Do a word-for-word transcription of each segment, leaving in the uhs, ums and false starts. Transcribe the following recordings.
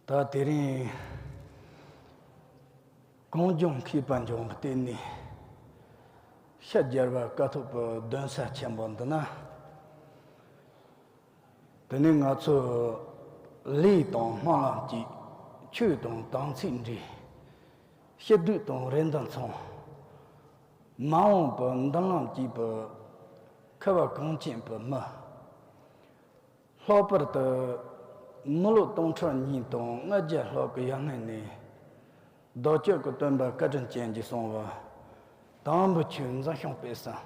ད་དེ་རིང་གངས་ལྗོངས་མཁས་པ་འཇམ་དཔལ་བསྟེན་ནས་ཤར་རྒྱལ་བ་ཀཿཐོག་པའི་གདན་ས་ཆེན་པོ་འདི་ན། དེ་ནས་ང་ཚོ་ལས་དང་སྨོན་ལམ་གཅིག་ཆོས་དང་དམ་ཚིག་འདྲེས། སྐྱིད་སྡུག་དང་རེ་འདུན་མཚུངས། མ་འོངས་པའི་མདུན་ལམ་གཅིག་པའི་ཁ་བ་གངས་ཅན་པའི་མི། ལྷག་པར་དུ་མི་ལོ་སྟོང་ཕྲག་གཉིས་དང་ལྔ་བརྒྱ་ལྷག་གི་ཡར་སྔོན་ནས་བདག་ཅག་གི་སྟོན་པ་བཀའ་དྲིན་ཅན་གྱིས་གསུངས་པ། དང་པོ་ཆོས་འཛིན་སྐྱོང་སྤེལ་གསུམ།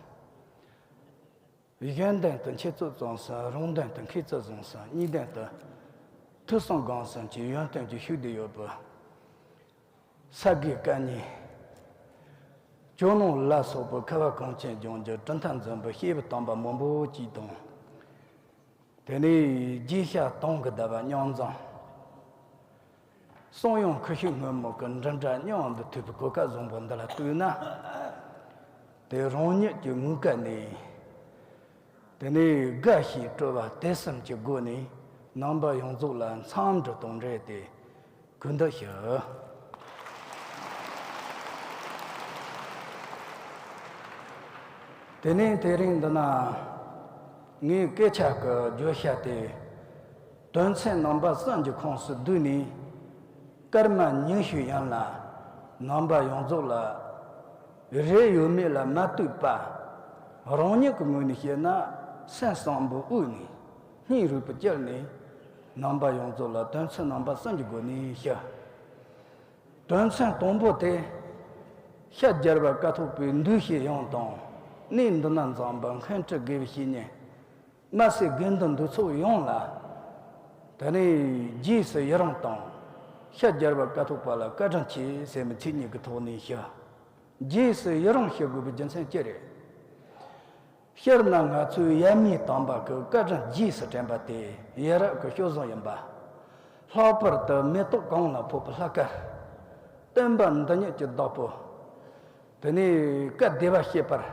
གཞན་དོན་དུ་འཆད་རྩོད་རྩོམ་གསུམ། རང་དོན་དུ་མཁས་བཙུན་བཟུང་གསུམ། གཉིས་དོན་དུ་ཐོས་བསམ་སྒོམ་གསུམ་གྱི་ཡོན་ཏན་གྱིས་ཕྱུག་བསྡད་ཡོད་པ། ས་དགེ་བཀའ་རྙིང་ཇོ་ནང་ལ་སོགས་པའི་ཁ་བ་གངས་ཅན་ལྗོངས་ཀྱི་གྲུབ་མཐའ་འཛིན་པའི་སྐྱེས་བུ་དམ་པ་མང་པོ་ཅིག་དང་། དེ་ནས་རྗེས་ཤར་དུང་གི་ཟླ་བ་མཉམ་འཛོམས། གསང་ཡུམ་ཁུ་བྱུག་སྔོན་མོ་གི་འབྲུ་འདྲ་མཉམ་དུ་ཐུག་པའི་གོ་སྐབས་བཟང་པོ་འདི་ལ་ལྟོས་ན། དེ་རང་ཉིད་ཀྱི་ངུ་སྐད་ནས། དེ་ནས་དགའ་ཞིང་སྤྲོ་བ་དད་གསུམ་གྱི་སྒོ་ནས་རྣམ་པ་ཡོངས་རྫོགས་ལ་འཚམས་འདྲི་དང་འབྲེལ་ཏེ་གུས་འདུད་ཞུ། དེ་ནས་དེ་རིང་འདི་ན་ངའི་སྐད་ཆ་གི་བརྗོད་བྱ་དེ། དོན་ཚན་རྣམ་པ་གསུམ་གྱི་ཁོངས་སུ་བསྡུས་ནས། སྐར་མ་ཉི་ཤུའི་ཡན་ལ་རྣམ་པ་ཡོངས་རྫོགས་ལ་རེ་ཡོད་མེད་ལ་མ་ལྟོས་པ། རང་ཉིད་ཀྱི་ངོས་ནས་བཤད་ན་སེམས་བཟང་པོའི་དབུས་ནས་སྙིང་རུས་པ་བསྐྱེད་ནས་རྣམ་པ་ཡོངས་རྫོགས་ལ་དོན་ཚན་རྣམ་པ་གསུམ་གྱི་སྒོ་ནས་ཞུ། དོན་ཚན་དང་པོ་དེ། ཤར་རྒྱལ་བ་ཀཿཐོག་པའི་འདུལ་བྱེད་ཡོངས་དང་། གནས་འདི་ན་འཛོམས་པའི་མཁན་སྤྲུལ་དགེ་བའི་བཤེས་གཉེན། དམར་སེར་དགེ་འདུན་འདུ་ཚོགས་ཡོངས་ལ། དེ་ནས་རྗེས་སུ་ཡི་རང་དང་། ཤར་རྒྱལ་བ་ཀཿཐོག་པ་ལ་བཀའ་དྲིན་ཆེ་ཟེར་མི་མཚན་ཉིད་ཀྱི་ཐོག་ནས་ཞུ། རྗེས་སུ་ཡི་རང་ཞུ་དགོས་པའི་རྒྱུ་མཚན་ཅི་རེད། སྤྱིར་ན་ང་ཚོའི་ཡབ་མེས་དམ་པ་གི་བཀའ་དྲིན་རྗེས་སུ་དྲན་པ་དེ་ཡ་རབས་ཀྱི་སྤྱོད་བཟང་ཡིན་པ། ལྷག་པར་དུ་མེ་ཏོག་གང་ལ་ཕོག་པའི་ལྷ་སྐལ། སྟོན་པ་འདི་ཉིད་ཀྱི་བདག་པོ། དེ་ནས་བཀའ་བདེ་བར་གཤེགས་པར།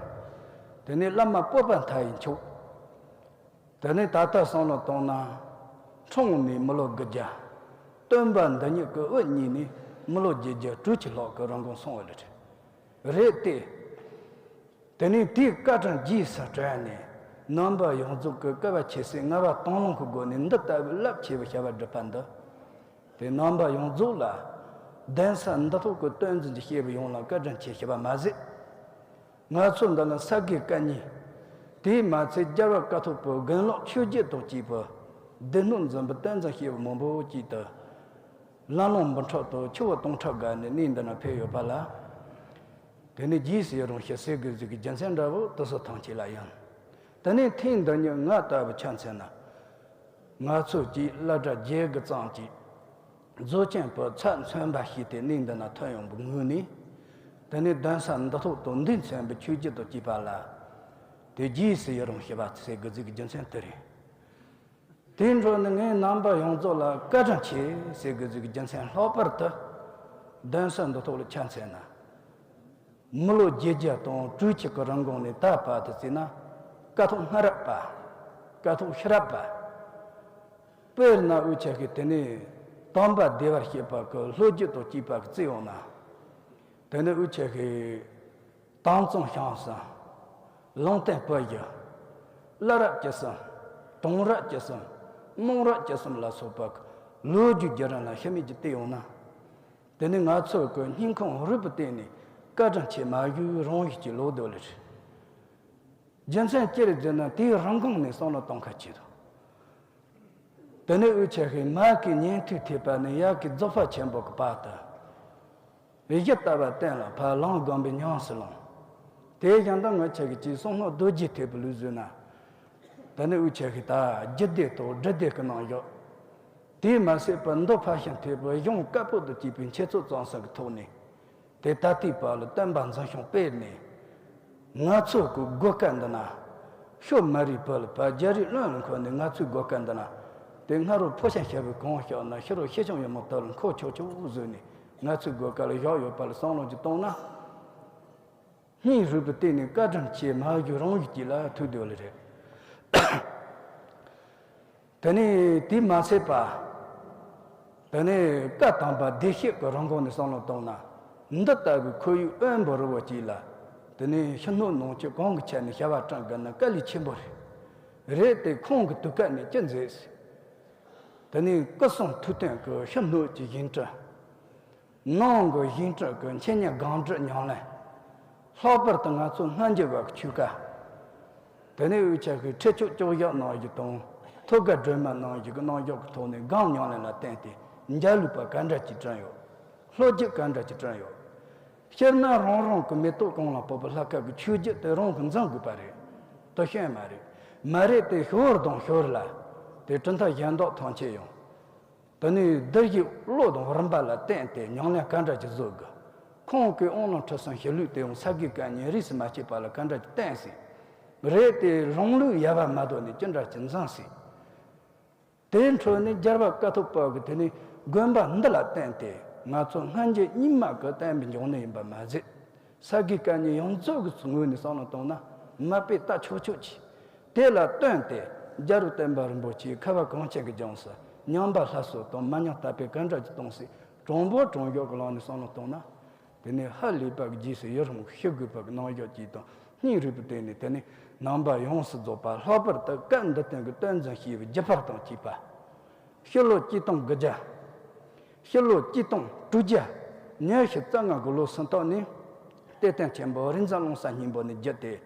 དེ་ནས་བླ་མ་སྤོབས་པ་མཐའ་ཡས་མཆོག་དེ་ནས་ད་ལྟ་བསམ་བློ་བཏང་ན། འཁྲུངས་ནས་མི་ལོ་དགུ་བརྒྱ། སྟོན་པ་འདི་ཉིད་ཀྱི་དབུ་བརྙེས་ནས་མི་ལོ་བརྒྱད་བརྒྱ་དྲུག་ཅུ་ལྷག་གི་རིང་གོང་སོང་བ་རེད། རེད་དེ། དེ་ནས་དེའི་བཀའ་དྲིན་རྗེས་སུ་དྲན་ནས་རྣམ་པ་ཡོངས་རྫོགས་ཀྱི་སྐལ་བ་ཆེ་སའི་ངལ་བ་དང་བླངས་ཀྱི་སྒོ་ནས་འདི་ལྟ་བུའི་རླབས་ཆེ་བའི་བྱ་བ་བསྒྲུབས་པ་འདི། དེ་རྣམ་པ་ཡོངས་རྫོགས་ལ། གདན་ས་འདི་ཐོག་གི་སྟོན་འཛིན་གྱི་སྐྱེས་བུ་ཡོངས་ལ་བཀའ་དྲིན་ཆེ་ཞུ་བ་མ་ཟད། ང་ཚོ་འདི་ལ་ས་དགེ་བཀའ་རྙིང་། དེས་མ་ཚད་རྒྱལ་བ་ཀཿཐོག་པའི་དགེ་ལུགས་ཆོས་བརྒྱུད་དང་བཅས་པའི་སྡེ་སྣོད་འཛིན་པའི་བསྟན་འཛིན་སྐྱེས་བུ་མང་པོ་ཅིག་ཏུ། ལམ་ལུགས་འབུམ་ཕྲག་དང་ཆུ་བོ་སྟོང་ཕྲག་བརྒལ་ནས་གནས་འདི་ན་ཕེབས་ཡོད་པ་ལ། དེ་ནས་རྗེས་སུ་ཡི་རང་ཞུ་ཟེར་དགོས་ཟིག་གི་རྒྱུ་མཚན་འདྲ་བོ་དེ་ཚོ་ཐམས་ཅད་ལ་ཡང་། དེ་ནས་ཐེངས་འདི་ཉིད་ང་ལྟ་བུ་ཆ་མཚོན་ན། ང་ཚོ་གཅིག་སློབ་གྲྭ་བརྒྱད་དགུ་ཙམ་གཅིག་རྫོགས་ཆེན་པོ་ཚད་མཚོན་པ་ཞིག་དེ་གནས་འདི་ན་ཐོན་ཡོང་བའི་ངོས་ནས། དེ་ནས་གདན་ས་འདི་ཐོག་ཏུ་འདི་མཚོན་པའི་ཆོས་བརྒྱུད་དང་བཅས་པ་ལ། དེ་རྗེས་སུ་ཡི་རང་ཞུ་བ་ཟེར་དགོས་ཟིག་གི་རྒྱུ་མཚན་དེ་རེད། དེའི་འཕྲོ་ནས་ངས་རྣམ་པ་ཡོངས་རྫོགས་ལ་བཀའ་དྲིན་ཆེ་ཟེར་དགོས་ཟིག་གི་རྒྱུ་མཚན་ལྷག་པར་དུ། གདན་ས་འདི་ཐོག་ལ་ཆ་མཚོན་ན། མི་ལོ་བརྒྱད་བརྒྱ་དང་དྲུག་ཅུ་གི་རིང་གོང་ནས་ད་བར་དུ་བརྩིས་ན། ཀཿཐོག་སྔ་རབས་པ། ཀཿཐོག་ཕྱི་རབས་པ། དཔེར་ན་འུ་ཅག་གི་དེ་ནས་དམ་པ་བདེ་བར་གཤེགས་པ་གི་ལོ་རྒྱུས་དང་བཅས་པ་གི་བརྩི་ཡོང་ན། དེ་ནས་འུ་ཅག་གི་དམ་གཙང་ཞང་གསུམ། ལུང་བསྟན་པོད་བཞི། བླ་རབས་བཅུ་གསུམ། དུང་རབས་བཅུ་གསུམ། རྨོངས་རབས་བཅུ་གསུམ་ལ་སོགས་པ་གི་ལོ་རྒྱུས་བརྒྱུད་རིམ་ལ་ཤུལ་མེད་ཀྱིས་བལྟས་ཡོང་ན། དེ་ནི་ང་ཚོ་གི་སྙིང་ཁོང་རུས་པའི་གཏིང་ནས་བཀའ་དྲིན་ཆེ་མ་ཞུས་རང་ཞུས་ཀྱི་ལོ་ཟླ་ལེ་རེད། རྒྱུ་མཚན་ཅི་རེད་ཟེར་ན་དེའི་རིང་གོང་ནས་བསམ་བློ་གཏོང་ཁ་ཆེ་དང་། དེ་ནས་འུ་ཅག་གི་མ་གི་ཉན་ཐོས་ཐེག་པ་ནས་ཡ་གི་རྫོགས་པ་ཆེན་པོ་གི་བར་དུ། གཞི་ལྟ་བ་གཏན་ལ་ཕབ། ལམ་སྒོམ་པའི་ཉམས་སུ་བླངས། དེ་བཞིན་དུ་ང་ཅག་གི་ཅིག་གསང་སྔགས་རྡོ་རྗེ་ཐེག་པའི་ལུགས་བཟོས་ན། དེ་ནས་འུ་ཅག་གི་ད་རྒྱུད་སྡེ་དང་སྒྲུབ་སྡེ་གི་ནང་བཞག་དེས་མ་ཟད་པར་མདོ་ཕར་ཕྱིན་ཐེག་པའི་གཞུང་བཀའ་པོད་དང་བཅས་པའི་འཆད་རྩོད་རྩོམ་གསུམ་གྱི་ཐོག་ནས། དེ་ད་ལྟའི་བར་ལ་སྟོན་པ་འཛིན་སྐྱོང་སྤེལ་ནས། ང་ཚོ་གི་སྒོ་སྐལ་འདི་ན། ཤོ་མ་རིའི་བུ་ལ་བ་རྒྱ་རིགས་བློན་ལ་འཁོད་ནས་ང་ཚོའི་སྒོ་སྐལ་འདི་ན། དེ་སྔ་རོ་ཕོ་ཤ་ཤ་བའི་གང་ཤོག་ན་ཤི་རོ་ཤི་ཆུང་ཡོད་མོ་ལྟར་འཁོད་ཆོག་ཆོག་བཟོས་ནས་ང་ཚོའི་སྒོ་སྐལ་ལ་བཞག་ཡོད་པ་ལ་བསམ་བློ་ཅིག་བཏང་ན། སྙིང་རུས་པའི་གཏིང་ནས་བཀའ་དྲིན་ཆེ་མ་ཞུས་རང་ཞུས་ཀྱི་ལ་ཐུག་བསྡད་པ་ལེ་རེད། དེ་ནས་དེས་མ་ཚད་པ། དེ་ནས་བཀའ་དམ་པ་བདེ་གཤེགས་ཀྱི་རིན་གོང་ནས་བསམ་བློ་བཏང་ན། འདི་ལྟ་བུའི་ཁོར་ཡུག་དབེན་པོ་རི་བོ་གཅིག་ལ། དེ་ནས་ཕྱི་སྣོད་ནང་བཅུད་གང་གི་ཆ་ནས་བྱ་བ་བསྐྲུན་དགོས་ན་དཀའ་ལས་ཆེན་པོ་རེད། རེད་དེ་ཁོང་གི་དུས་སྐབས་ནས་ཅི་མཛད་ཟེར། དེ་ནས་སྐུ་གསུང་ཐུགས་རྟེན་གྱི་ཕྱི་སྣོད་ཀྱི་བཞེངས་སྐྲུན། ནང་གི་བཞེངས་སྐྲུན་གྱི་འཆད་ཉན་སྒོམ་སྒྲུབ་ཉམས་ལེན། ལྷག་པར་དུ་ང་ཚོ་སྔ་འགྱུར་བ་གི་ཆོས་བཀའ། དེ་ནས་འུ་ཅག་གི་ཁྲིད་ཆོག་ཅོག་བཞག་གནང་རྒྱུ་དང་། ཐོད་རྒལ་སྒྲོན་མ་གནང་རྒྱུ་གི་གནང་རྒྱུ་གི་ཐོག་ནས་སྒོམ་ཉམས་ལེན་ལ་བརྟེན་ཏེ་འཇའ་ལུས་པ་ག་འདྲ་ཅིག་བསྐྲུན་ཡོད། ལྷོ་རྒྱུད་ག་འདྲ་ཅིག་བསྐྲུན་ཡོད། སྤྱིར་ན་རང་རང་གི་མེ་ཏོག་གང་ལ་ཕོག་པའི་ལྷ་སྐལ་གྱི་ཆོས་བརྒྱུད་དེ་རང་གིས་འཛིན་དགོས་པ་རེད། དེ་ཤེས་མ་རེད། མ་རེད་དེ་ཞོར་དང་ཞོར་ལ། དེ་གྲུབ་མཐའ་གཞན་དག་ཐམས་ཅད་ཡང་། དེ་ནས་བསྡུར་གཞིའི་བློ་དང་རིམ་པ་ལ་བརྟེན་ཏེ་ཉམས་ལེན་ག་འདྲ་ཅིག་བཟོ་དགོས། ཁོང་གིས་དབང་ལུང་ཁྲིད་གསུམ་ཞི་ལུས་དེ་ཡང་ས་དགེ་བཀའ་རྙིང་རིས་སུ་མ་ཆད་པ་ལ་ག་འདྲ་ཅིག་བསྟན་ཟིན། རེད་དེ་རང་ལུགས་ཡལ་བ་མ་དོར་ནས་ཅི་འདྲ་ཅིག་འཛིན་ཟིན། དེའི་འཕྲོ་ནས་རྒྱལ་བ་ཀཿཐོག་པ་གིས་དེ་ནས་དགོན་པ་འདི་ལ་བརྟེན་ཏེ་ང་ཚོ་སྔ་འགྱུར་རྙིང་མ་གི་བསྟན་པའི་འབྱུང་གནས་ཡིན་པ་མ་ཟད། ས་དགེ་བཀའ་རྙིང་ཡོངས་རྫོགས་ཀྱི་ངོས་ནས་བསམ་བློ་བཏང་ན་མ་དཔེ་ལྟ་ཆོག་ཆོག་ཅིག་དེ་ལ་བརྟེན་ཏེ་རྒྱལ་བ་བསྟན་པ་རིན་པོ་ཆེའི་ཁ་བ་གངས་ཅན་གྱི་ལྗོངས་སུ་ཉམས་པ་སླར་གསོ་དང་མ་ཉམས་རྟ་དཔེ་ག་འདྲ་ཅིག་གཏོང་སྲིད། དྲང་པོ་དྲང་བཞག་གི་ལམ་ནས་བསམ་བློ་བཏང་ན། དེ་ནས་ཧ་ལས་པ་གི་རྗེས་སུ་ཡི་རང་ཞུ་དགོས་པ་གི་རྣམ་གཞག་ཅིག་དང་སྙིང་རུས་པའི་སྟེང་ནས་དེ་ནས་རྣམ་པ་ཡོངས་སུ་རྫོགས་པ་ལྷག་པར་དུ་སྐབས་འདི་སྟེང་གི་སྟོན་འཛིན་ཞེས་པའི་རྒྱུ་ཕར་དང་བཅས་པ། ཕྱི་ལོ་གཅིག་སྟོང་དགུ་བརྒྱ། ཕྱི་ལོ་གཅིག་སྟོང་དྲུག་བརྒྱ་ཉི་ཤུ་རྩ་ལྔ་གི་ལོ་གསུམ་ཐོག་ནས་གཏེར་སྟོན་ཆེན་པོ་རིག་འཛིན་ཀློང་གསལ་སྙིང་པོ་ནས་བརྒྱུད་དེ།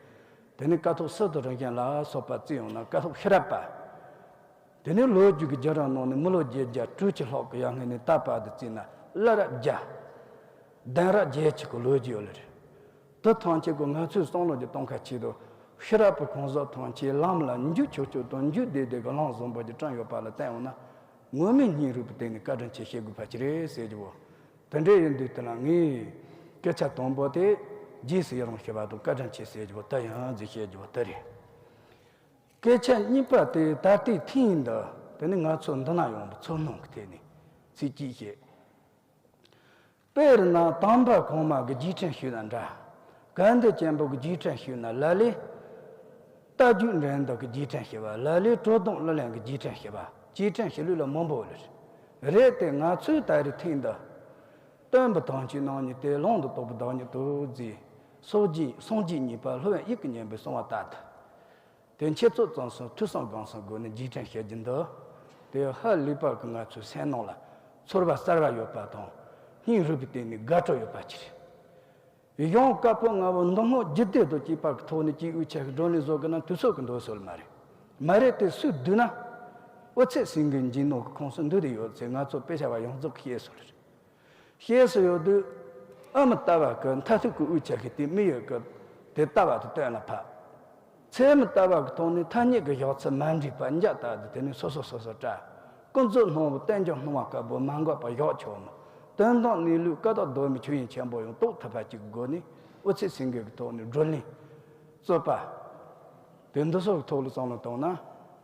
དེ་ནས་ཀཿཐོག་སི་ཏུ་རིམ་བྱོན་ལ་སོགས་པ་བརྩིས་ཡོང་ན་ཀཿཐོག་ཤེས་རབ་པ། དེ་ནས་ལོ་རྒྱུས་ཀྱི་བརྒྱུད་རིམ་ནང་ནས་མི་ལོ་བརྒྱད་བརྒྱ་དྲུག་ཅུ་ལྷག་གི་ཡར་སྔོན་ནས་ད་བར་དུ་བརྩིས་ན་བླ་རབས་བརྒྱ། གདན་རབས་བརྒྱད་ཅུ་གི་ལོ་རྒྱུས་ཡོད་ལེ་རེད། དེ་ཐམས་ཅད་ཀྱི་ང་ཚོའི་བསམ་བློ་ཅིག་གཏོང་ཁ་ཆེད་དུ་ཤེས་རབ་པའི་གང་ཟག་ཐམས་ཅད་ལམ་ལ་འཇུག་ཆོག་ཆོག་དང་འཇུག་བདེ་བདེ་གི་ལམ་བཟང་པོ་ཅིག་བསྐྲུན་ཡོད་པ་ལ་བལྟས་འོང་ན། ངོ་མའི་སྙིང་རུས་པའི་སྟེང་ནས་བཀའ་དྲིན་ཆེ་ཞུ་དགོས་པ་ཅིག་རེད་ཟེར་རྒྱུ་བོ། དེ་འདྲ་ཡིན་དུས་དེ་ལ་ངས་སྐད་ཆ་དང་པོ་དེ་རྗེས་སུ་ཡི་རང་ཞུ་བ་དང་བཀའ་དྲིན་ཆེ་ཟེར་རྒྱུ་བོ་དེ་ཡིན་ཟེར་བཤད་རྒྱུ་བོ་དེ་རེད། སྐད་ཆ་གཉིས་པ་དེ་ད་ལྟའི་ཐེངས་འདི། དེ་ནི་ང་ཚོ་འདི་ན་ཡོང་བའི་ཚོར་སྣང་གི་ཐད་ནས་ཚིག་གཅིག་བཤད། དཔེར་ན་དམ་པ་གོང་མ་གི་རྗེས་དྲན་ཞུས་ན་འདྲ། དགའ་ལྡན་ཆེན་པོ་གི་རྗེས་དྲན་ཞུས་ན་ལ་ལས། རྟ་རྒྱུག་འགྲན་བསྡུར་གི་རྗེས་དྲན་ཞུ་བ། ལ་ལས་བྲོ་བརྡུང་གླུ་ལེན་གི་རྗེས་དྲན་ཞུ་བ། རྗེས་དྲན་ཞུ་ལུགས་ལ་མང་པོ་ཡོད་རེད། རེད་དེ་ང་ཚོས་ད་རེས་ཐེངས་འདི། སྟོན་པ་དམ་ཆོས་རྣམ་གཉིས་ཏེ། ལུང་དུ་བསྟན་པའི་བདག་ཉིད་དོ་ཟེར། སངས་རྒྱས་སངས་རྒྱས་གཉིས་པ་སློབ་དཔོན་དབྱིག་གཉེན་པོས་གསུངས་པ་ལྟར་དུ། དེ་འཆད་རྩོད་རྩོམ་གསུམ་ཐོས་བསམ་སྒོམ་གསུམ་སྒོ་ནས་རྗེས་དྲན་བྱེད་རྒྱུ་འདི། དེ་ཧ་ལས་པ་གི་ང་ཚོའི་སེམས་ནང་ལ་ཚོར་བ་གསར་བ་ཡོད་པ་དང་། སྙིང་རུས་པའི་སྟེང་ནས་དགའ་སྤྲོ་ཡོད་པ་ཅིག་རེད། ཡང་བཀའ་པོད་ལྔ་པོ་འདི་སྔོན་རྒྱུད་སྡེ་དང་བཅས་པ་གི་ཐོག་ནས་ཀྱི་དབུས་ཆ་གི་བགྲོ་གླེང་བཟོ་དགོས་ན་དུས་ཚོད་ཀྱི་འདུག་སྲོལ་མ་རེད། མ་རེད་དེ་སུས་བསྡུས་ན། དབུ་ཚད་ཟིན་གི་འཇིགས་ནོར་གི་ཁོངས་སུ་འདུས་ཏེ་ཡོད་ཚེ་ང་ཚོ་དཔེ་ཆ་བ་ཡོངས་རྫོགས་ཀྱི་ཤེས་སྲོལ་རེད། ཤེས་སུ་ཡོད་དུས། ཨ་མི་ལྟ་བ་གི་མཐར་ཐུག་གི་དབུས་ཆ་གི་དེ་མི་ཡོད་གི། དེ་ལྟ་བ་དེ་སྟོན་ལ་ཕབ། ཚད་མི་ལྟ་བ་གི་ཐོག་ནས་ཐ་སྙད་ཀྱི་བཞག་ཚུལ་མ་འགྲིག་པ་འཇག་ལྟ་དུ་དེ་ནས་སོ་སོ་སོ་སོ་བཀྲལ། ཀུན་རྫོབ་སྣང་བའི་རྟེན་འབྱུང་སྣང་བ་དཀར་པོ་མ་འགགས་པ་བཞག་ཆོག་མོད། དོན་དམ་གནས་ལུགས་ཀ་དག་གདོད་མའི་ཆོས་དབྱིངས་ཆེན་པོ་ཡང་རྟོགས་ཐུབ་པ་ཅིག་གི་སྒོ་ནས་དབུ་ཚད་ཟིན་གི་གི་ཐོག་ནས་བགྲོ་གླེང་། རྩོད་པ། དེ་འདི་ཚོ་གི་ཐོག་ལ་བསམ་བློ་བཏང་ན།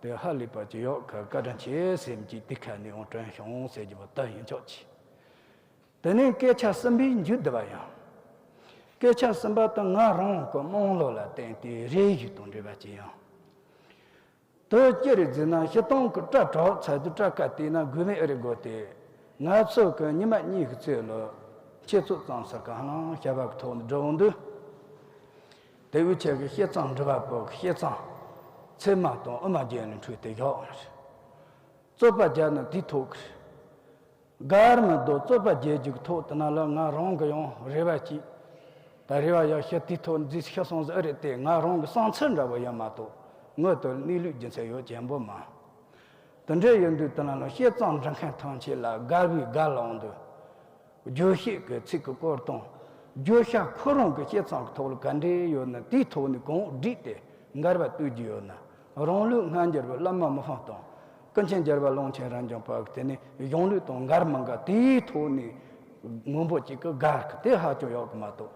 དེ་ཧ་ལས་པ་ཅིག་ཡོད་ཁ་བཀའ་དྲིན་ཆེ་སེམས་ཀྱི་དེ་ཁ་ནས་ཡང་དྲན་བྱུང་ཟེར་རྒྱུ་བ་ད་ཡིན་ཆོག་ཅིག་དེ་ནས་སྐད་ཆ་གསུམ་པའི་མཇུག་བསྡུ་བ་ཡང་། སྐད་ཆ་གསུམ་པ་དེ་ང་རང་གི་རྨོངས་ལོ་ལ་བརྟེན་ཏེ་རེ་ཞིག་དང་འབྲེལ་བ་ཅིག་ཡང་། དེ་ཅི་རེད་ཟེར་ན་སྤྱིར་བཏང་གི་སྐྲ་བྲེགས་ཚར་དུས་སྐྲ་ཀ་བལྟས་ན་དགོས་མེད་ཨེ་རེད་དགོས་ཏེ། ང་ཚོ་གི་ཉི་མ་གཉིས་ཀྱི་ཚེ་ལ་འཆད་རྩོད་རྩོམ་གསུམ་གང་ལ་བྱ་བ་གི་ཐོག་ནས་འགྲོ་འོང་དུས། དེ་དབུས་ཆ་གི་བཤད་རྩོམ་འབྲི་བ་པོ་གི་བཤད་རྩོམ་ཚད་མ་དང་དབུ་མ་རྒྱན་ལ་འཁྲུལ་ཏེ་བཞག་རེད། རྩོད་པ་རྒྱག་ན་དེའི་ཐོག་གི་དགར་མི་འདུག་རྩོད་པ་རྒྱག་རྒྱུ་གི་ཐོག་དེ་ན་ལ་ང་རང་གི་ཡང་རེ་བ་ཅིག་ད་རེ་བ་ཡག་ཤོས་དེའི་ཐོག་འཛིན་ཤེས་སོང་ཟིག་ཨེ་རེད་དེ། ང་རང་གི་བསམ་ཚུལ་འདྲ་བོ་ཡིན་མ་གཏོགས་དངོས་དུ་གནས་ལུགས་རྒྱུ་མཚན་ཡོད་ཅན་པོ་མ། དེ་འདྲ་ཡིན་དུས་དེ་ན་ལ་བཤད་རྩོམ་འབྲི་མཁན་ཐམས་ཅད་ལ་དགར་བའི་དགར་ལ་འོང་དུས། བརྗོད་བྱེད་ཀྱི་ཚིག་གི་སྐོར་དང་། བརྗོད་བྱ་ཁོ་རང་གི་བཤད་རྩོམ་གྱི་ཐོག་ལ་ག་འདྲས་ཡོད་ན་དེའི་ཐོག་ནས་གོང་བསྒྲིགས་ཏེ་འགལ་བ་གཏུག་རྒྱུ་ཡོད་ན། རང་ལུགས་སྔ་འགྱུར་བའི་བླ་མ་མི་ཕམ་དང་། ཀུན་མཁྱེན་རྒྱལ་བ་ཀློང་ཆེན་རབ་འབྱམས་པ་གི་དེ་ནས་གཞུང་ལུགས་དང་འགལ་མི་འགལ་དེའི་ཐོག་ནས་མང་པོ་ཅིག་གིས་དགར་གི་དེ་ཧ་ཅང་ཡག་གི་མ་གཏོགས།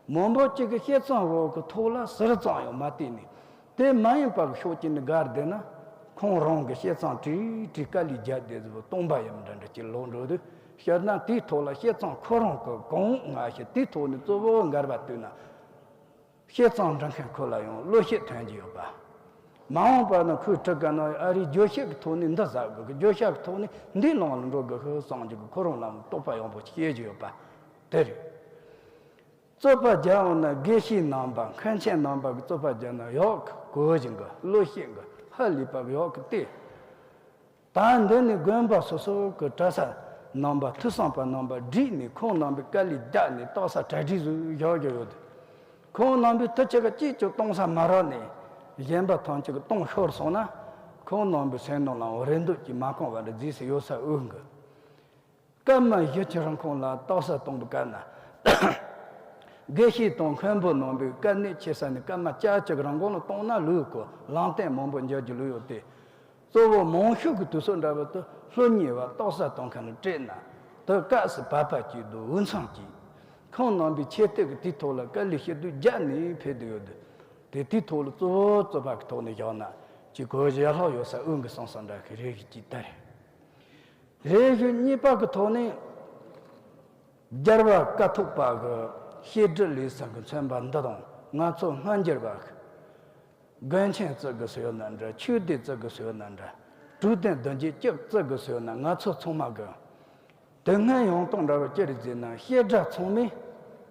མང་པོ་ཅིག་གིས་བཤད་རྩོམ་འོག་གི་ཐོག་ལ་ཟུར་ཙམ་ཡང་མ་བལྟས་ནས། དེ་མ་ཡིན་པ་གི་ཕྱོགས་གཅིག་ནས་དགར་བསྡད་ན། ཁོང་རང་གི་བཤད་རྩོམ་བྲིས་བྲིས་དཀའ་ལས་རྒྱག་བསྡད་ཟིག་སྟོང་པ་ཡིན་འདྲ་འདྲ་ཅིག་ལོག་འགྲོ་དུས། སྤྱིར་ན་དེའི་ཐོག་ལ་བཤད་རྩོམ་ཁོ་རང་གི་གོང་ང་ཞིག་དེའི་ཐོག་ནས་གཙོ་བོ་འགལ་བ་བཏོན་ན། བཤད་རྩོམ་འབྲི་མཁན་ཁོ་ལ་ཡང་བློ་ཤེད་ཐོན་གྱི་ཡོད་པ། མ་འོངས་པ་ན་ཁོས་ཁྲིད་ག་ན་ཨ་རིའི་བརྗོད་བྱེད་ཀྱི་ཐོག་ནས་འདི་ཟ་དགོས་གི། བརྗོད་བྱ་གི་ཐོག་ནས་འདིའི་ལམ་ལ་འགྲོ་དགོས་གི་གསུངས་རྒྱུ་གི་ཁོ་རང་ལམ་རྟོགས་པ་ཡངས་པོ་སྐྱེ་རྒྱུ་ཡོད་པ་དེ་རེད། རྩོད་པ་རྒྱག་འོང་ན་དགེ་བཤེས་རྣམ་པ་མཁན་ཆེན་རྣམ་པ་གི་རྩོད་པ་རྒྱག་ན་ཡག་གི། གོ་བཞིན་གི་བློ་ཤེས་གི་ཧ་ལས་པ་གི་ཡག་གི་སྟེ། ད་འདི་ནི་དགོན་པ་སོ་སོ་གི་གྲྭ་ས་རྣམ་པ་ཐོས་བསམ་པ་རྣམ་པ་བསྒྲིགས་ནས་ཁོང་རྣམ་པའི་དཀའ་ལས་བརྒྱབ་ནས་རྟོགས་ས་གྲ་སྒྲིག་བཟོས་བཞག་རྒྱུ་ཡོད། ཁོང་རྣམ་པའི་དུ་ཆ་ག་གཅིག་ཀྱང་གཏོང་ས་མ་རག་ནས་གཞན་པ་ཐམས་ཅད་ཀྱིས་གཏོང་ཤོར་སོང་ན་ཁོང་རྣམ་པའི་སེམས་ནང་ལ་རེ་འདོད་ཀྱིས་མ་ཁེངས་པ་འདྲ་རྫིས་སུ་ཡོད་ས་འོས་གི། སྐར་མ་བཞི་ཁྱེད་རང་ཁོང་ལ་རྟོགས་ས་གཏོང་བའི་སྐབས་ན། དགེ་བཤེས་དང་མཁན་པོ་རྣམ་པའི་དཀའ་གནད་ཆེ་ས་ནས་སྐར་མ་བཅུ་གཅིག་རང་དགོང་ལ་གཏོང་ན་ལོས་གོ། ལམ་སྟོན་མང་པོ་འཇལ་རྒྱུ་ལོས་ཡོད་དེ། གཙོ་བོ་མང་ཤོས་ཀྱི་དུས་ཚོད་འདྲ་བོ་དུ་ལྷོད་ཉེ་བ་རྟོགས་ས་གཏོང་མཁན་ལ་སྤྲད་ན། དུ་སྐབས་སུ་བབ་པ་གཅིག་འདུག་འུ་ཚང་གཅིག་ཁོང་རྣམ་པའི་ཆེ་བསྟོད་ཀྱི་དེའི་ཐོག་ལ་དཀའ་ལས་ཞེ་དྲག་བརྒྱབ་ནས་ཕེབས་བསྡད་ཡོད་དེ། དེ་དེའི་ཐོག་ལ་གཙོ་བོ་རྩོད་པ་གི་ཐོག་ནས་བཞག་ན་ཅིག་གོ་བཞག་ལྷག་ཡོད་ས་འོས་གི་སོང་སོང་འདྲ་གི་རེ་ཞིག་ཅིག་ལྟར། རེ་ཞིག་གཉིས་པ་གི་ཐོག་ནས། རྒྱལ་བ་ཀཿཐོག་པ་གི་བཤད་སྒྲུབ་ལས་ཚན་གི་མཚོན་པ་འདི་དང་ང་ཚོ་སྔ་འགྱུར་བ་གི་དགོན་ཆེན་བརྩི་དགོས་སུ་ཡོད་ན་འདྲ། ཆོས་སྡེ་བརྩི་དགོས་སུ་ཡོད་ན་འདྲ། གྲོས་དོན་བདུན་བརྒྱད་ཅིག་བརྩི་དགོས་སུ་ཡོད་ན་ང་ཚོ་ཚང་མ་གི་དེ་སྔོན་ཡོང་སྟངས་འདྲ་བ་ཅི་རེད་ཟེར་ན། བཤད་གྲྭ་ཚང་མས་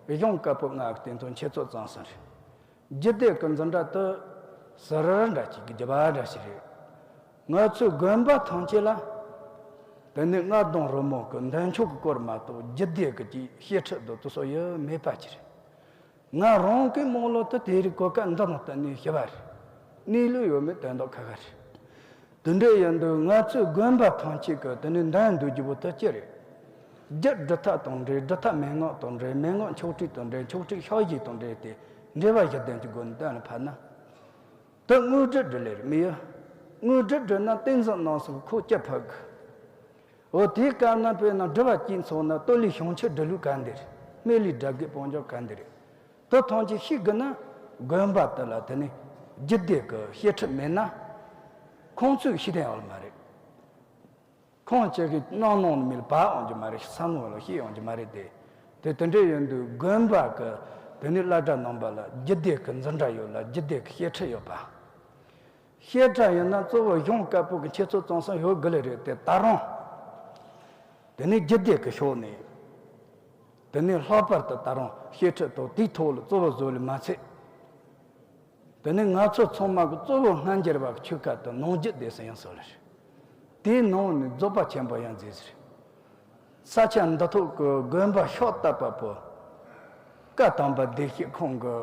གཞུང་བཀའ་པོད་ལྔ་གི་སྟེང་དུ་འཆད་རྩོད་བརྩམས་ས་རེད། རྒྱུད་སྡེ་གི་འཛིན་གྲྭ་དུ་ཟུར་ར་འདྲ་ཅིག་གི་རྒྱུ་བ་འདྲ་ཞིག་རེད། ང་ཚོའི་དགོན་པ་ཐམས་ཅད་ལ་དེ་ནས་རྔ་རྡུང་རོལ་མོ་གི་མདུན་ཆོག་གི་སྐོར་མ་གཏོགས་རྒྱུད་སྡེ་གི་ཅིག་བཤད་ཁྲིད་དུ་དུ་སོ་ཡོད་མེད་པ་ཅིག་རེད། ང་རང་གི་རྨོངས་ལོ་དུ་དེ་རིགས་གོ་སྐབས་འདི་མ་གཏོགས་ནས་ཞི་བ་རེད། གནས་ལུགས་ཡོད་མེད་དོན་དག་ཁ་ཁ་རེད། དེ་འདྲ་ཡིན་དུས་ང་ཚོའི་དགོན་པ་ཐམས་ཅད་ཀྱི་དེ་ནས་འདོན་སྡོད་རྒྱུ་བོ་དེ་ཅི་རེད། རྒྱུད་སྒྲུབ་ཐབས་དང་འབྲེལ། སྒྲུབ་ཐབས་མན་ངག་དང་འབྲེལ། མན་ངག་མཆོག་སྤྲུལ་དང་འབྲེལ། མཆོག་སྤྲུལ་ཕྱག་བཞེས་དང་འབྲེལ་ཏེ་འགྲེལ་པ་བཞི་ལྡན་གྱི་སྒོ་ནས་གཏན་ལ་ཕབ་ན། དེ་དངོས་སྒྲུབ་སྒྲུབ་ལས་རེད་མི་ཡ། དངོས་སྒྲུབ་སྒྲུབ་ན་ཏིང་འཛིན་རྣམ་གསུམ་ཁོ་ཅི་ཕབ་གི། འོ་དེའི་སྐབས་ན་དཔེར་ན་སྒྲུབ་པ་གཅིག་ཚོགས་ན་ལྟོ་ལས་བྱང་ཆུབ་སྒྲུབ་ལུགས་ག་འདི་རེད། སྨན་བླའི་དགྲ་བགེགས་སྤང་བྱ་ག་འདི་རེད། དེ་ཐམས་ཅད་ཤེས་དགོས་ན་དགོན་པ་དེ་ལ་དེ་ནི་རྒྱུད་སྡེ་གི་བཤད་ཁྲིད་མེད་ན་ཁོང་ཚོས་ཤེས་དོན་ཡོད་མ་རེད། ཁོང་ཅག་གིས་གནང་གནང་མིན་ལ་བབ་འོང་རྒྱུ་མ་རེད། བསམ་བློ་ལ་ཤེས་འོང་རྒྱུ་མ་རེད་དེ། དེ་དེ་འདྲ་ཡིན་དུས་དགོན་པ་གི་དེ་ནི་བླ་གྲྭ་རྣམ་པ་ལ་རྒྱུད་སྡེ་གི་འཛིན་གྲྭ་ཡོད་ལ་རྒྱུད་སྡེ་གི་བཤད་ཁྲིད་ཡོད་པ། བཤད་གྲྭ་ཡིན་ན་གཙོ་བོ་གཞུང་བཀའ་པོད་ཀྱི་འཆད་རྩོད་རྩོམ་ས་ཡོད་དགོས་ལེ་རེད་དེ་ད་རུང་། དེ་ནི་རྒྱུད་སྡེ་གི་ཕྱོགས་ནས། དེ་ནི་ལྷག་པར་དུ་ད་རུང་བཤད་ཁྲིད་དང་དེའི་ཐོག་ལ་གཙོ་བོ་བཟོ་ལེ་མ་ཚད། དེ་ནི་ང་ཚོ་ཚང་མ་གི་གཙོ་བོ་སྔ་འགྱུར་བ་གི་ཆོས་སྐད་དུ་ནང་རྒྱུད་སྡེ་ཟེར་ཡང་ཟེར་བ་རེད། དེའི་ནང་ནས་རྫོགས་པ་ཆེན་པོ་ཡང་མཛད་ཟེར། ས་ཆ་འདི་ཐོག་གི་དགོན་པ་ཤོག་བཏབ་པ་པོ། བཀའ་དམ་པ་བདེ་གཤེགས་ཁོང་གི་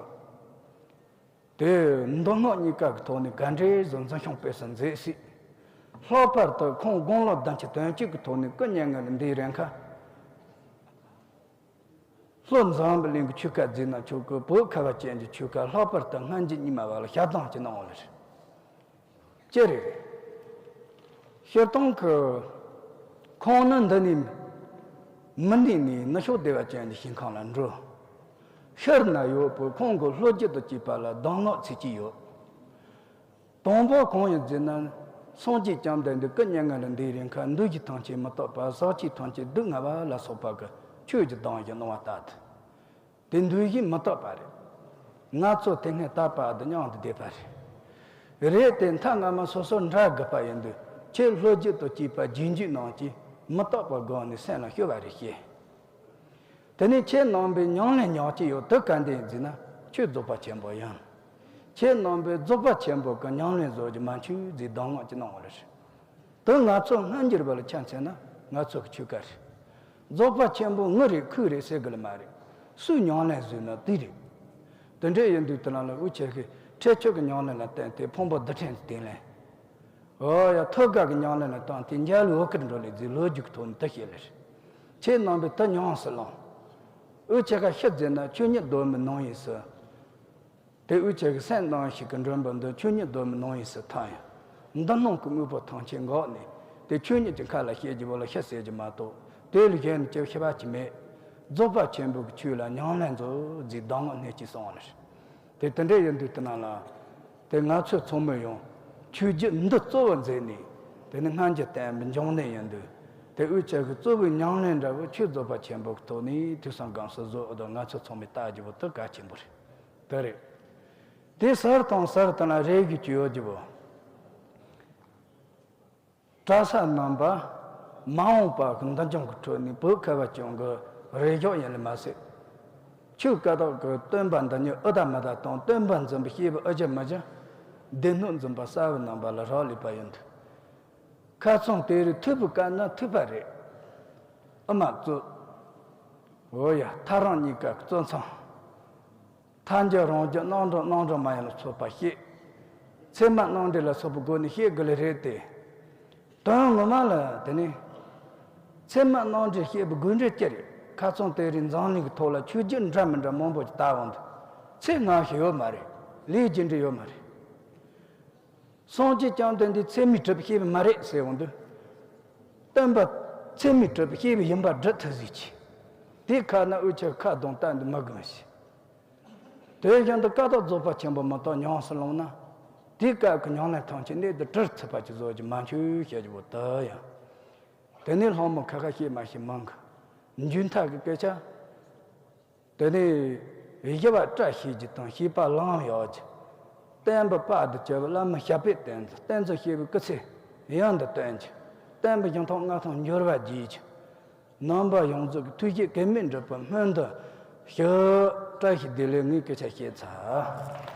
དེ་མདོ་སྔགས་གཉིས་ཀ་གི་ཐོག་ནས་ག་འདྲའི་བཟོ་འཛིན་སྐྱོང་སྤེལ་སར་མཛད་སྲིད། ལྷག་པར་དུ་ཁོང་དགུང་ལོ་བདུན་ཅུ་དོན་གཅིག་གི་ཐོག་ནས་སྐུ་མྱ་ངན་ལས་འདས་རན་ཁ། ལྷོ་འཛམ་བུ་གླིང་གི་ཆོས་སྐད་བརྫིས་ན་ཆོག་གི། བོད་ཁ་བ་ཅན་གྱི་ཆོས་སྐད་ལྷག་པར་དུ་སྔ་འགྱུར་རྙིང་མ་བ་ལ་ཞལ་གདམས་ཅིག་གནང་བ་ལ་རེད། ཅི་རེད། སྤྱིར་བཏང་གི་ཁོང་ནི་འདི་ནས་མི་འདི་ནས་ནུབ་ཕྱོགས་བདེ་བ་ཅན་གྱི་ཞིང་ཁམས་ལ་འགྲོ། ཤར་ན་ཡོད་པའི་ཁོང་གི་ལྷོ་རྒྱུད་དུ་སྐྱེས་པ་ལ་གདམས་ངག་ཚིག་གཅིག་ཡོད། དང་པོ་གང་ཡིན་ཟེར་ན། སངས་རྒྱས་བཅོམ་ལྡན་འདས་སྐུ་མྱ་ངན་ལས་འདས་རན་ཁ་འདུ་ཤེས་ཐམས་ཅད་མི་རྟག་པ། ཟག་བཅས་ཐམས་ཅད་སྡུག་བསྔལ་བ་ལ་སོགས་པ་གི་ཆོས་ཀྱི་གདམས་ཤིག་གནང་བ་ལྟ་སྟེ། དེ་འདུ་ཤེས་མི་རྟག་པ་རེད། ང་ཚོ་དེ་སྔའི་རྟག་པ་དང་མཉམ་དུ་བསྡད་པ་རེད། རེད་དེ་མཐའ་སྔ་མ་སོ་སོར་འདྲ་དགོས་པ་ཡིན་དུས་ཁྱེད་ལྷོ་རྒྱུད་དུ་སྐྱེས་པ་རྗེས་འཇུག་རྣམས་ཀྱིས་མི་རྟག་པ་སྒོམ་ནས་སེམས་ལ་སྐྱོ་བ་རེ་བྱེད། དེ་ནས་ཁྱེད་རྣམ་པས་ཉམས་ལེན་ཉག་གཅིག་ཡོད་དེ་ག་འདི་ཡིན་ཟེར་ན་ཆོས་རྫོགས་པ་ཆེན་པོ་ཡིན། ཁྱེད་རྣམ་པས་རྫོགས་པ་ཆེན་པོ་གི་ཉམས་ལེན་བཟོ་རྒྱུ་མ་འཆུག་ཟེར་གདམས་ངག་ཅིག་གནང་བ་རེད། དེ་ང་ཚོ་སྔ་འགྱུར་བ་ལ་ཆ་མཚོན་ན་ང་ཚོ་གི་ཆོས་སྐད་རེད། རྫོགས་པ་ཆེན་པོ་ངའི་རེད་ཁོའི་རེད་ཟེར་དགོས་ལེ་མ་རེད། སུས་ཉམས་ལེན་བཟོས་ན་དེ་རེད། དེ་འདྲ་ཡིན་དུས་དེ་རང་ལ་འུ་ཆོ་གིས་ཁྲེགས་ཆོད་ཀྱི་ཉམས་ལེན་ལ་བརྟེན་ཏེ་ཕུང་པོ་རྡུལ་ཕྲན་གྱི་དེ་ལེན། འོ་ཡ་ཐོད་རྒལ་གྱི་ཉམས་ལེན་ལ་བརྟེན་ཏེ་འཇའ་ལུས་འོད་དཀར་འགྲོ་ལེ་ཟེར་ལོ་རྒྱུས་ཀྱི་ཐོག་ནས་དེ་བཤད་ལེ་རེད། ཁྱེད་རྣམ་པས་དེ་ཉམས་སུ་བླངས། འུ་ཆོ་ག་ཤི་ཟེར་ན་ཆོས་ཉིད་གདོད་མའི་ནང་ཡིན་ཟེར། དེ་འུ་ཅག་གི་སེམས་ནང་ཞིག་གི་མགྲོན་པོ་འདི་ཆོས་ཉིད་གདོད་མའི་ནང་ཡིན་ཟེར་ཐལ་ཡང་། འདི་སྣང་གི་དངོས་པོ་ཐམས་ཅད་འགགས་ནས་དེ་ཆོས་ཉིད་ཀྱི་ཁ་ལ་བཤད་རྒྱུ་བོ་ལ་ཤི་ཟེར་རྒྱུ་མ་གཏོགས་དེ་ལས་གཞན་ནས་ཅི་ཤི་བ་ཅི་མེད། རྫོགས་པ་ཆེན་པོ་གི་ཆོས་ལ་ཉམས་ལེན་མཛོད་ཟེར་གདམས་ངག་སྣེ་གཅིག་གསུངས་པ་ལ། དེ་དེ་འདྲ་ཡིན་དུས་དེ་ན་ལ། དེ་ང་ཚོ་ཚང་མས་ཡང་ཆོས་བརྒྱུད་འདི་གཙོ་བོ་མཛད་ནས་དེ་ནི་སྔ་འགྱུར་བསྟན་པའི་འབྱུང་གནས་ཡིན་དུས་དེ་འུ་ཅག་གི་གཙོ་བོའི་ཉམས་ལེན་འདྲ་བོ་ཆོས་རྫོགས་པ་ཆེན་པོ་གི་ཐོག་ནས་ཐོས་བསམ་སྒོམ་གསུམ་བཟོ་འོ་དོ་ང་ཚོ་ཚང་མས་ལྟ་རྒྱུ་བོ་དེ་གལ་ཆེན་པོ་རེད། དེ་རེད། དེ་ཟུར་དང་ཟུར་དུ་ན་རེ་ཞིག་ཅིག་ཡོད་རྒྱུ་བོ། གྲྭ་ས་རྣམ་པ། མ་འོངས་པ་གི་འདི་ཅུང་གི་ཁྲོད་ནས་བོད་ཁ་བ་ཅུང་གི་རེ་ཞོག་ཡིན་ལ་མ་ཟད། ཆོས་ཀ་དག་གི་སྟོན་པ་འདི་ཉིད་ཨུ་ད་མ་ད་དང་སྟོན་པ་འཛིན་པའི་སྐྱེས་བུ་ཨུ་ཅག་མི་ཅག་སྡེ་སྣོད་འཛིན་པ་གསར་བུ་རྣམ་པ་ལ་རག་ལས་པ་ཡིན་འདུག་ཁ་ཚང་དེ་རིགས་ཐུབ་པའི་བཀའ་ན་ཐུབ་པ་རེད། ཨ་མ་གཙོ། འོ་ཡ་ཐ་རང་གཉིས་ཀ་གཙོ་མཚང་། ཐལ་འགྱུར་རང་རྒྱུད་སྣང་གྲོལ་སྣང་གྲོལ་མ་ཡིན་ལ་སོགས་པ་བཤད། ཚད་མ་སྣང་འགྲེལ་ལ་སོགས་པའི་སྒོ་ནས་བཤད་དགོས་ལེ་རེད་དེ། དོན་ངོ་མ་ལ་དེ་ནི། ཚད་མ་སྣང་འགྲེལ་བཤད་པའི་དགོས་འབྲེལ་ཅི་རེད། ཁ་ཚང་དེ་རིང་འཛམ་གླིང་གི་ཐོག་ལ་ཆོས་བརྒྱུད་འདྲ་མི་འདྲ་མང་པོ་ཞིག་དར་འོང་དུས། ཚད་ངན་ཞིག་ཡོད་མ་རེད། ལས་རྒྱུ་འབྲས་ཡོད་མ་རེད། སངས་རྒྱས་བཅོམ་ལྡན་འདས་ཚད་མས་གྲུབ་བཤད་པ་མ་རེད་ཟེར་འོང་དུས། སྟོན་པ་ཚད་མས་གྲུབ་བཤད་པ་ཡིན་པ་སྒྲུབ་ཐུབ་ཟིག་གྱིས། དེའི་ཁ་ན་འུ་ཆ་ཁ་གདོང་བལྟ་འདི་མི་དགོས་ཤིང་། དེ་བཞིན་དུ་ཀ་དག་རྫོགས་པ་ཆེན་པོ་མི་རྟོགས་ཉམས་སུ་བླངས་ན། དེའི་སྐབས་ཀྱི་ཉམས་ལེན་ཐམས་ཅད་གནད་དུ་གྲུབ་ཐུབ་པ་ཅིག་བཟོ་རྒྱུ་མ་འཆུག་བཤད་རྒྱུ་བོ་དུ་ཡང་། དེ་ནས་སློང་མོ་ཁ་ཁ་བཤད་མ་བཤད་མང་གི། མཇུག་མཐའ་གི་སྐད་ཆ། དེ་ནས་ཞི་བ་བཀྲ་ཤིས་རྒྱུ་དང་ཤེས་པ་ལམ་ཡག་རྒྱུ། བསྟན་པ་དཔལ་དུ་གྱུར་པའི་བླ་མ་ཞབས་པད་བརྟན་ཅིང་བསྟན་ཚུལ་བཤད་པའི་སྐུ་ཚེ་ཡུན་དུ་བརྟན་ཅིང་བསྟན་པའི་གཞུང་ཐོག་མངའ་ཐང་འབྱོར་བར་བགྱིད་ཅིང་། རྣམ་པ་ཡོངས་རྫོགས་ཀྱི་ཐུགས་བསྐྱེད་གེགས་མེད་འགྲུབ་པའི་སྨོན་འདུན་ཞུ། བཀྲ་ཤིས་བདེ་ལེགས། ངས་སྐད་ཆ་བཤད་ཚར།